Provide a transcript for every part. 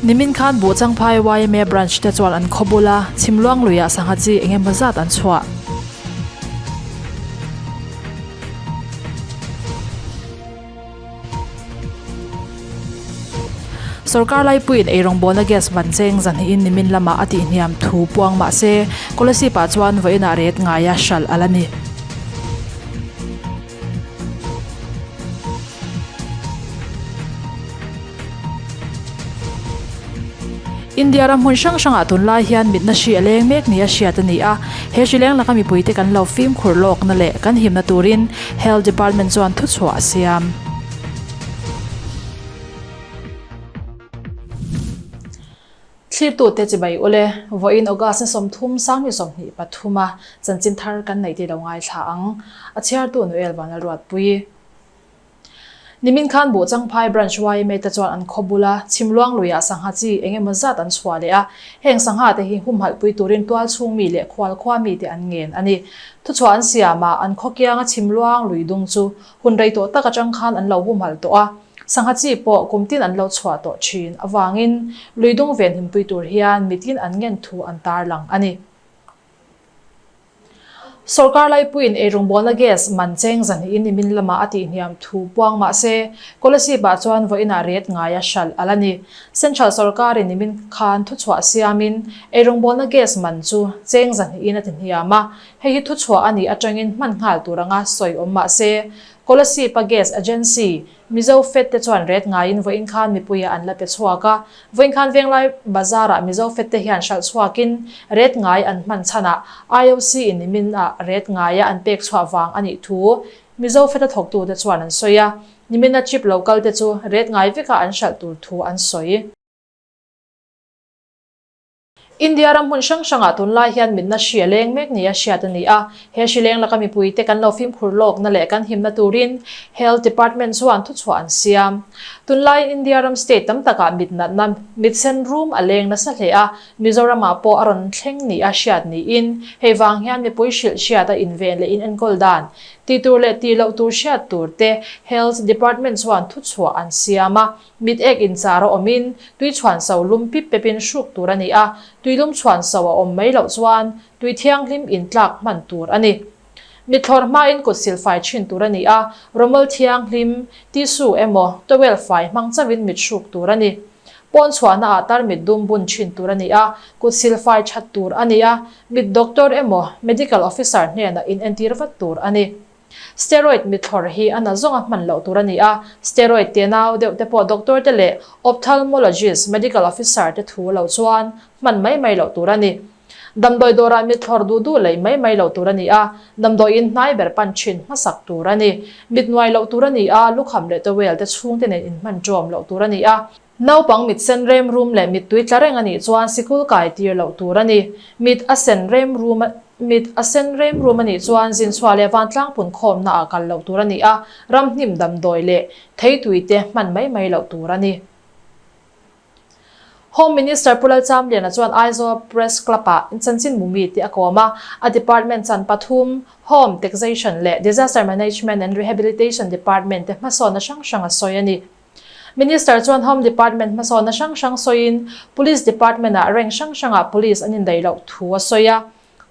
Nimin khan Buhchangphai yma Branch te chuan an khaw bula Chhimluang luiah sangha chi eng emaw zat an chhuah. Sorkar laipuiin eirawngbawlna gas van cheng zahnihin nimin lamah a tihhniam thu puang mah se, Kolasib-ah chuan vawiinah ret ngaia hralh a la ni. India ram hmun hrang hrangah tunlai hian mitna hri a leng mek nia hriat a ni a, he hri leng laka mipuite kan lo fimkhur lawkna leh kan himna turin Health Department chuan thuchhuah a siam. Thlirtute chibai ule, vawiin August ni 30 sang ni 23 a chanchin thar kan neih tih lo ngaithla ang, a chhiartu Noel Vanlalruatpui. Nimin khan Buhchangphai Branch yma te chuan an khaw bula Chhimluang luiah sangha chi eng emaw zat an chhuah leh a, heng sangha te hi humhalh pui turin tual chhung mi leh khual khua mi te an ngen a ni. Thuchhuah an siam a, an khaw kianga Chhimluang lui dung chu hun rei tawh tak atang khan an lo humhalh tawh a, sangha chi pawh kum tin an lo chhuah tawh thin avangin lui dung venhim pui tur hian mitin an ngen thu an tarlang a ni. Sorkar laipuiin eirawngbawlna gas man cheng zahnihin nimin lamah a tihhniam thu puang mah se, Kolasib-ah chuan vawiinah ret ngaia hralh a la ni. Central sorkarin nimin khan thuchhuah siamin eirawngbawlna gas man chu cheng zahnihin a tihniam a, hei hi thuchhuah a nih atangin hman nghal tur anga sawi awm mah se, Kolasib-a gas agency Mizo Fed te chuan ret ngaiin vawiin khan mipuia an la pe chhuak a, vawiin khan Venglai Bazar-ah Mizo Fed te hian hralh chhuakin ret ngai an hman chhanah IOC in nimin ah ret ngaia an pek chhuah vang a nih thu Mizo Fed a thawktute chuan an sawi a, nimina chip lo kal te chu ret ngai veka an hralh tur thu an sawi. India ram hmun hrang hrangah tunlai hian mitna hri a leng mek nia hriat a ni a, he hri leng laka mipuite kan lo fimkhur lawkna leh kan himna turin Health Department chuan thuchhuah an siam. Tunlaiin India ram state tam takah mit natna, mit sen rum a leng nasa hle a, Mizoramah pawh a rawn thleng nia hriat niin hei vang hian mipui hrilh hriat a inven leh inenkawl dan tih tur leh tih loh tur hriat tur te Health Department chuan thuchhuah an siam a. Mit ek inchar a awmin tui chhuan so lum pip pepin hruk tur a ni a, tui lum chhuan so a awm mai loh chuan tui thianghlim intlak hman tur a ni. Mit thlawr hmain kut silfai thin tur a ni a, rawmawl thianghlim, tissue emaw towel fai hmang chauhin mit hruk tur a ni. Pawn chhuahna ah tarmit dum bun thin tur a ni a, kut silfai that tur a ni a, mit doctor emaw medical officer hnenah inentir vat tur a ni. Steroid mithlawr hi a na zawnga hman loh tur a ni a, steroid te nau deuh te pawh doctor te leh ophthalmologist, medical officer te thu lo chuan hman mai mai loh tur a ni. Damdawi dawrah mithlawr duh duh lei mai mai loh tur a ni a, damdawi in hnai ber pan thin hmasak tur a ni. Mit nuai loh tur a ni a, lukham leh towel te chhungte nen inhman ṭawm loh tur a ni a. Naupang mit sen rem rum leh mittui tla reng a nih chuan sikul kai tir loh tur a ni. Mit a sen rem rum Mit a sen rem rum a nih chuan zinchhuah leh vantlang punkhawmna ah kal loh tur a ni a, ramhnim damdawi leh theitui te hman mai mai loh tur a ni. Home Minister Pu Lalchamliana chuan Aizawl Press Club-ah chanchin mumi te a kawm a, a department chan pathum, Home, Taxation leh Disaster Management and Rehabilitation Department te hmasawnna hrang hrang a sawi a ni. Minister chuan Home Department hmasawnna hrang hrang sawiin Police Department-ah rank hrang hrangah Police an indaih loh thu a sawi a.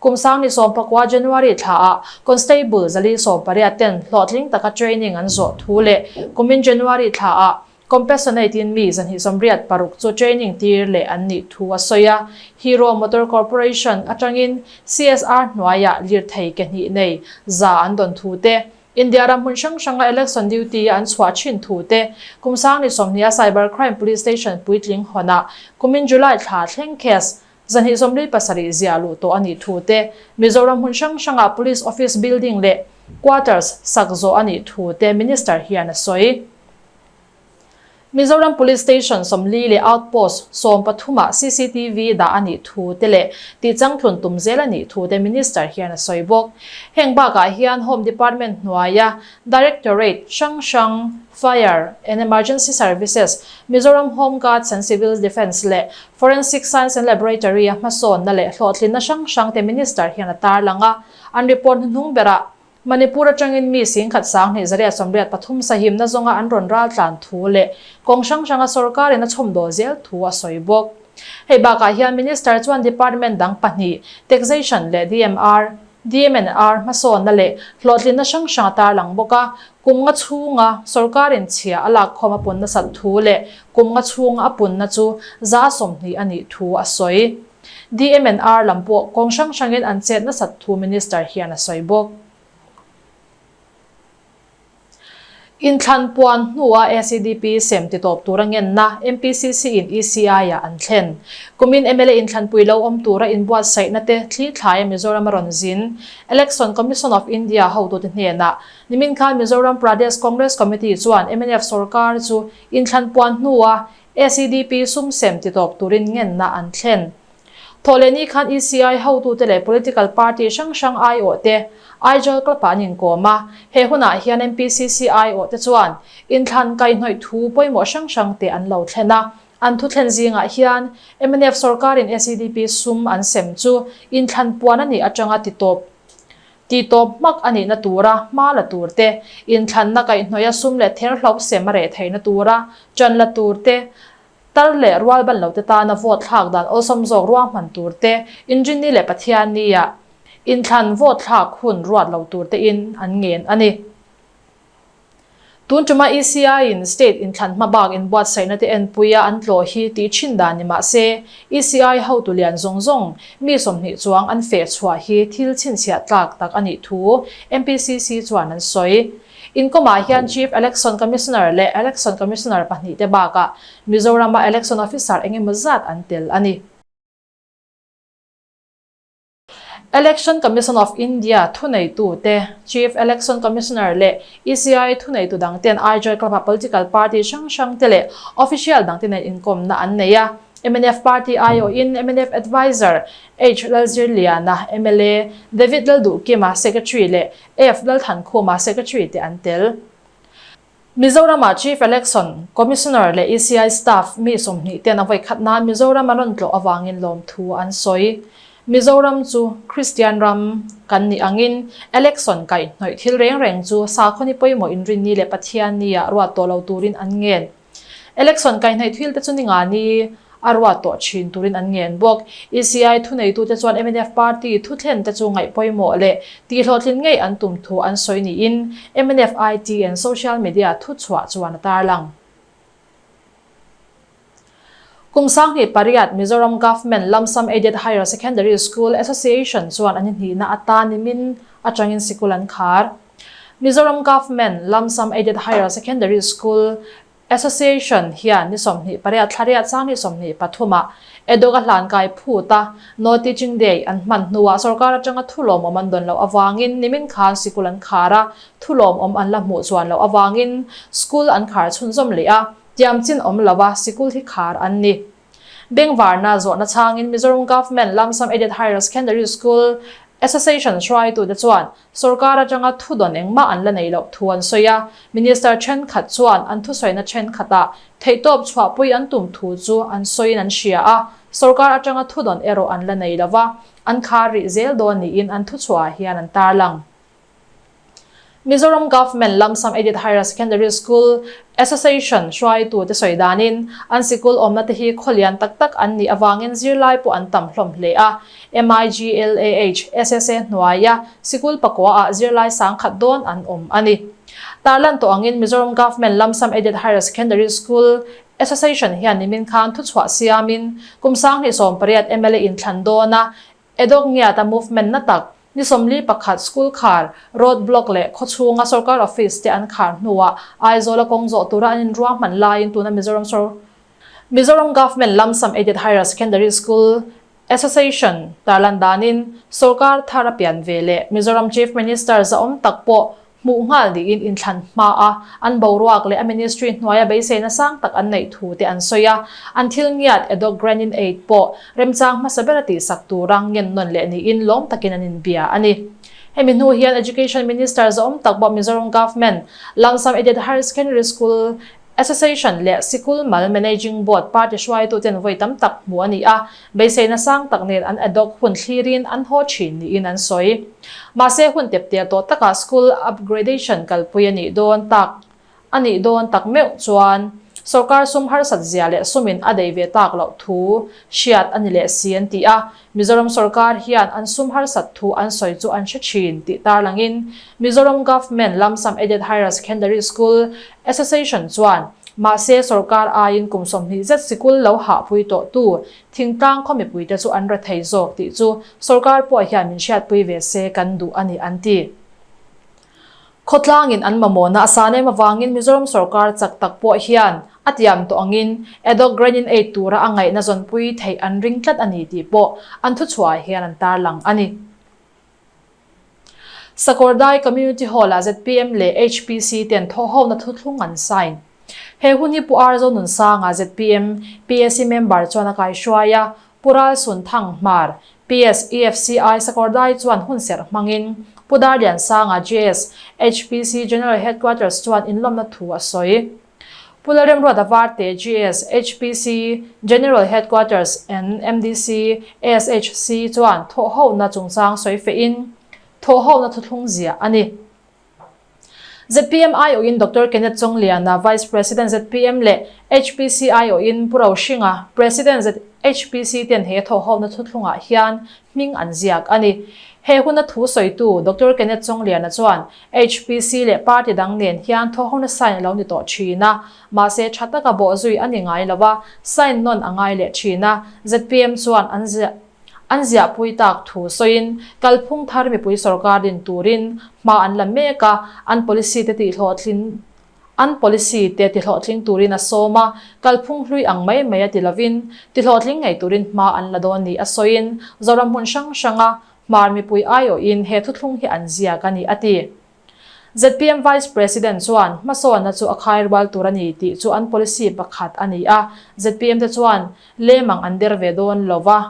Kum 2019 January thlaah Constable 480 ten hlawhtling taka training an zawh thu leh kumin January thlaah Compassionate-in mi 286 chu training tir leh an nih thu a sawi a. Hero Motor Corporation atangin CSR hnuaiah lirthei ke hnih nei za an dawn thu te, India ram hmun hrang hranga election duty a an chhuah thin thu te, kum 2020 a Cyber Crime Police Station puitling hawnah kumin July thla thleng case 247 ziah luh tawh a nih thu te, Mizoram hmun hrang hrangah Police Office Building leh Quarters sak zawh a nih thu te Minister hian a sawi. Mizoram Police Station 40 leh Outpost 13 ah cctv dah a nih thu te leh tihchangthlun tum zel a nih thu te Minister hian a sawi bawk. Heng bakah hian Home Department hnuaia Directorate hrang hrang, Fire and Emergency Services, Mizoram Home Guards and Civil Defence leh Forensic Science and Laboratory a hmasawnna leh hlawhtlinna hrang hrang te Minister hian a tarlang a, an report hnuhnung berah. Manipur atangin mi 10,000 283 sahimna zawnga an rawn raltlan thu leh kawng hrang hranga sorkarin a chhawmdawl zel thu a sawi bawk. Hei bakah hian Minister chuan Department dang pahnih, Taxation leh DMR, DMNR hmasawnna leh hlawhtlinna hrang hrang a tarlang bawk a, kum nga chhunga sorkarin chhia a lakkhawm a pun nasat thu leh kum nga chhunga a punna chu 20% a nih thu a sawi. DMNR lam pawh kawng hrang hrangin an chet nasat thu Minister hian a sawi bawk. Inthlan puan hnua ACDP sem titawp tura ngenna MPCC in ECI ah an thlen. Kumin mla inthlanpui lo awm tura inbuatsaihna te thli thlaia Mizoram a rawn zin. Election Commission of India hotute hnenah nimin khan Mizoram Pradesh Congress Committee chuan mnf sorkar chu inthlan puan hnua ACDP sum sem titawp turin ngenna an thlen. Thawhlehni khan ECI hotute leh political party hrang hrang aiawhte Aizawl Club-ah an inkawm a, he hunah hian MPCC aiawhte chuan inthlan kaihhnawih thu pawimawh hrang hrangte an lo thlen a. An thuthlen zingah hian mnf sorkarin SEDP sum an sem chu inthlan puan a nih atanga titawp titawp hmak a nihna tura hma la tur te, inthlanna kaihhnawih a sum leh therhlo sem a reh theihna tura ṭan la tur te, Tar leh rual ban lote tana vote thlak dan awlsam zawk ruahman tur te, Inrinni leh Pathiannia inthlan vote thlak hun ruat lo tur tein an ngen a ni. Tun tuma ECI-in state inthlan hma bak inbuatsaihna te enpuia an tlawh hi tih thin dan ni mah se, ECI hotu lian zawng zawng mi 20 chuang an feh chhuah hi thil chhinchhiah tlak tak a nih thu MPCC chuan an sawi. Inkawmah hian Chief Election Commissioner leh Election Commissioner pahnihte bakah Mizorama Election Officer eng emaw zat an tel a ni. Election Commission of India thuneitute, Chief Election Commissioner leh ECI thuneitu dangten Aizawl Club-a political party hrang hrangte leh official dangte nen inkawmna an nei a. Mnf party aiawhin mnf Adviser H Lalzirliana, mla, David Lalduhkima, Secretary leh F Lalthankhuma, Secretary te an tel. Mizoram-ah Chief Election Commissioner leh ECI staff mi 20 ten a vawikhat nan Mizoram an rawn tlawh avangin lawmthu an sawi. Mizoram chu Kristian ram kan nih angin election kaihhnawih thil reng reng chu sakhaw ni pawimawh inrinni leh Pathianni-ah ruat tawh lo turin an ngen. Election kaihhnaih thil te chu ni nga ni a ruat tawh thin turin an ngen bawk. ECI thuneitute chuan mnf party thuthlen te chu ngaih pawimawh leh tihhlawhtlin ngei an tum thu an sawi niin mnf IT and Social Media thuchhuah chuan a tarlang. Kum 18 Mizoram Government Lamsam Aided Higher Secondary School Association chuan an inhnihna atan nimin atangin sikul an khar. Mizoram Government Lamsam Aided Higher Secondary School Association hian ni 28 thla riat 2023 ah Edog a hlan kai phut a No Teaching Day an hman hnuah sorkar atanga thu lawmawm an dawn loh avangin nimin khan sikul an khar a, thu lawmawm an la hmuh chuan loh avangin school an khar chhunzawm leh a, tiam chin awm lova sikul hi khar an ni. Bengvarna zawhna chhangin Mizoram Government Lamsam Aided Higher Secondary School Association hruaitute chuan sorkar atanga thu dawn engmah an la nei loh thu an sawi a, Minister thenkhat chuan an thusawina thenkhatah theihtawp chhuahpui an tum thu chu an sawiin an hria a, sorkar atanga thu dawn erawh an la nei lova, an khar rih zel dawn niin an thuchhuahah hian an tarlang. Mizoram Government Lamsam Aided Higher Secondary School Association hruaitute sawi danin an sikul awmna te hi khaw lian tak tak an nih avangin zirlai pawh an tam hlawm hle a. MIGLAH SSA hnuaia sikul pakua ah zirlai 10,000 dawn an awm a ni. Tarlan tawh angin Mizoram Government Lamsam Aided Higher Secondary School Association hian nimin khan thuchhuah siamin kum 2018 mla inthlan dawna Edok ngiata movement na tak, ni 41 school khar, road block leh khawchhunga sorkar office te an khar hnuah Aizawl a kawng zawh tura an inruahman laiin tuna Mizoram sor Mizoram Government Lamsam Aided Higher Secondary School Association tarlan danin sorkar thar a pian ve leh Mizoram Chief Minister zahawm tak pawh hmuh nghal niin inthlan hma a, an boruak leh a ministry hnuaia beiseina sang tak an neih thu te an sawi a, an thil ngiat Edok Grant-in Aid pawh remchang hmasa bera tihsak tura ngen nawn leh niin lawm takin an inbia a ni. Hemi hnu hian Education Minister zahawm tak pawh Mizoram Government Lamsam Aided Higher Secondary School. Association leh Sikul Mal Managing Board party hruaituten vawi tam tak hmuh a ni a, beiseina sang tak nen an ad-hoc hun thlirin an haw thin niin an sawi. Mahse hun teptel tawh takah school upgradation kalpui a nih dawn tak A nih dawn tak meuh chuan sawrkar sum harsat zia leh sumin a deih ve tak loh thu hriat a ni leh si an ti a. Mizoram sawrkar hian an sum harsat thu an sawi chu an hre thin tih tarlangin Mizoram Government Lamsam Aided Higher Secondary School Association chuan mahse sawrkar aiin kum 20 zet sikul lo hahpui tawhtu thingtlang khaw mipuite chu an rethei zawk tih chu sawrkar pawh hian min hriatpui ve se kan duh a ni an ti. Khawtlangin an mamawhna a san em avangin Mizoram sawrkar chak tak pawh hian a tiam tawh angin ad-hoc grant-in aid tura a ngaihna zawnpui theih an ring tlat a ni tih pawh an thuchhuah hian an tarlang a ni. Sakawrdai Community Hall-ah zpm leh HPC ten thawhhona thuthlung an sign. He hun hi Pu R Zonunsanga zpm PAC member chuan a kaihruai a, Pu Ralsun Thang Hmar, PS, EFCI Sakawrdai chuan hun serh hmangin Pu Darliansanga GS, HPC General Headquarters chuan inlawmna thu a sawi. Pu Lalremruata Varte GS, HPC General Headquarters and MDC, ASHC chuan thawhhona chungchang sawi fehin thawhhona thuthlung ziah a ni. Zpm aiawhin Doctor Kenneth Chawngliana, Vice President zpm leh HPC aiawhin Pu Rohringa, President HPC ten he thawhhawkna thuthlungah hian hming an ziak a ni. He huna thu sawitu Doctor Kenneth Chawngliana chuan HPC leh party dang nen hian thawhhawkna sign a lo ni tawh thin a, mahse tha taka bawhzui a ni ngai lo a, sign nawn a ngai leh thin a, zpm chuan an ziah An ziahpui tak thu sawiin kalphung thar mipui sorkar din turin hma an la mek a, an policy te tihhlawhtlin an policy te tihlawhtling turin a sawm a, kalphung hlui ang mai mai a ti lovin tihlawhtling ngei turin hma an la dawn ni a sawiin Zoram hmun hrang hranga Hmar mipui aiawhin he thuthlung hi an ziak a ni a ti. Zpm Vice President chuan hmasawnna chu a khai rual tur a ni tih chu an policy pakhat a ni a, zpm te chuan lemang an der ve dawn lo va,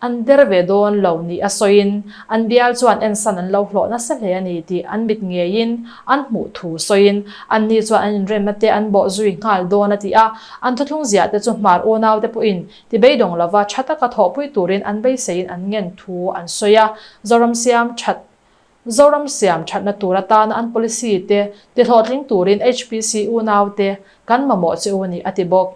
an der ve dawn lo nih a sawiin an bial chuan ensan an lo hlawh nasa hle a ni tih an mit ngeiin an hmuh thu sawiin anni chuan an inremna te an bawh zui nghal dawn a ti a, an thuthlung ziah te chu hmar unau te pawhin ti beidawng lova tha taka thawhpui turin an beiseiin an ngen thu an sawi a, Zoram siam that Zoram siam thatna tur atana an policy te tihlawhtling turin HPC unaute kan mamawh che u ni, a ti bawk.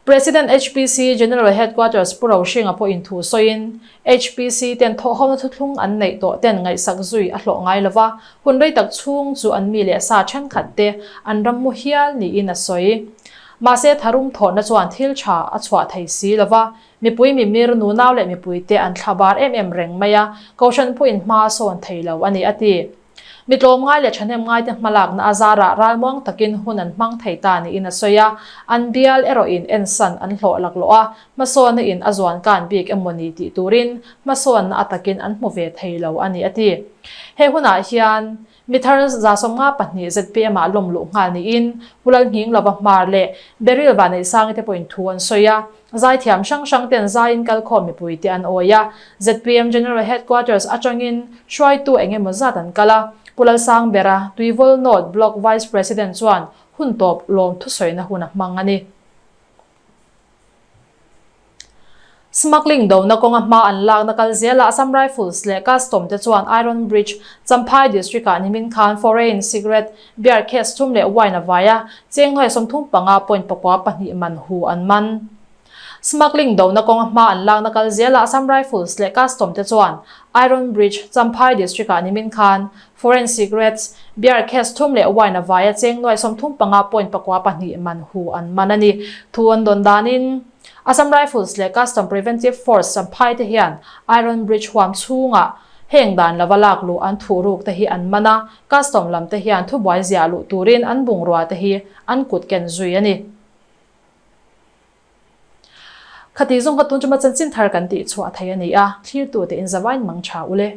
President HPC General Headquarters Pu Rohringa pawhin thu sawiin, HPC ten thawhhawmna thuthlung an neih tawh ten ngaihsak zui a hlawh ngai lova, hun rei tak chhung chu an mi leh sa thenkhat te an ram mu hial niin a sawi. Mahse tharum thawhna chuan thil tha a chhuah thei si lova, Mipui mimir, nunau leh mipuite an thla bar em em reng mai a, Kohhran pawhin hma a sawn thei lo a ni, a ti. Mi tlawmngai leh thahnemngaite hmalakna a zarah ralmuang takin hun an hmang thei ta niin a sawi a, an bial erawhin ensan an hlawh laklawh a, hmasawnna in a zuan kan bik emawni tih turin hmasawnna a takin an hmu ve thei lo a ni, a ti. He hunah hian Mi thar 74 zpm ah lawm luh nghal niin Pu Lalnghing lova Hmar leh Beryl Vanneihsangi te pawhin thu an sawi a, zaithiam hrang hrang ten zaiin kalkhawm mipui te an awi a, zpm General Headquarters atangin hruaitu eng emaw zat an kal a, Pu Lalsangbera, Tuivawl North Block Vice President chuan hun tawp lawm thusawina hun a hmang a ni. Smuggling dona kawnga hma an lakna kal zelah Assam Rifles leh Custom te chuan Iron Bridge, Champhai District-ah nimin khan foreign cigarette, beer case thum leh wine a vai a, cheng hnuai 35 point pakua pahnih man hu an man. Smuggling dona kawnga hma an lakna kal zelah Assam Rifles leh Custom te chuan Iron Bridge, Champhai District-ah nimin khan foreign cigarettes, beer case thum leh wine a vai a, cheng hnuai 35 point pakua pahnih man hu an man a ni. Thu an dawn danin. Assam Rifles leh Custom Preventive Force Champhai te hian Iron Bridge huam chhungah heng dan lova lak luh an thuh ruk te hi an man a, Custom lam te hian thubuai ziah luh turin an bungrua te hi an kut ken zui a ni. Khati zawng kha tun chuma chanchin thar kan tih chhuah thei a ni a, thlirtute in zavain mang tha ule.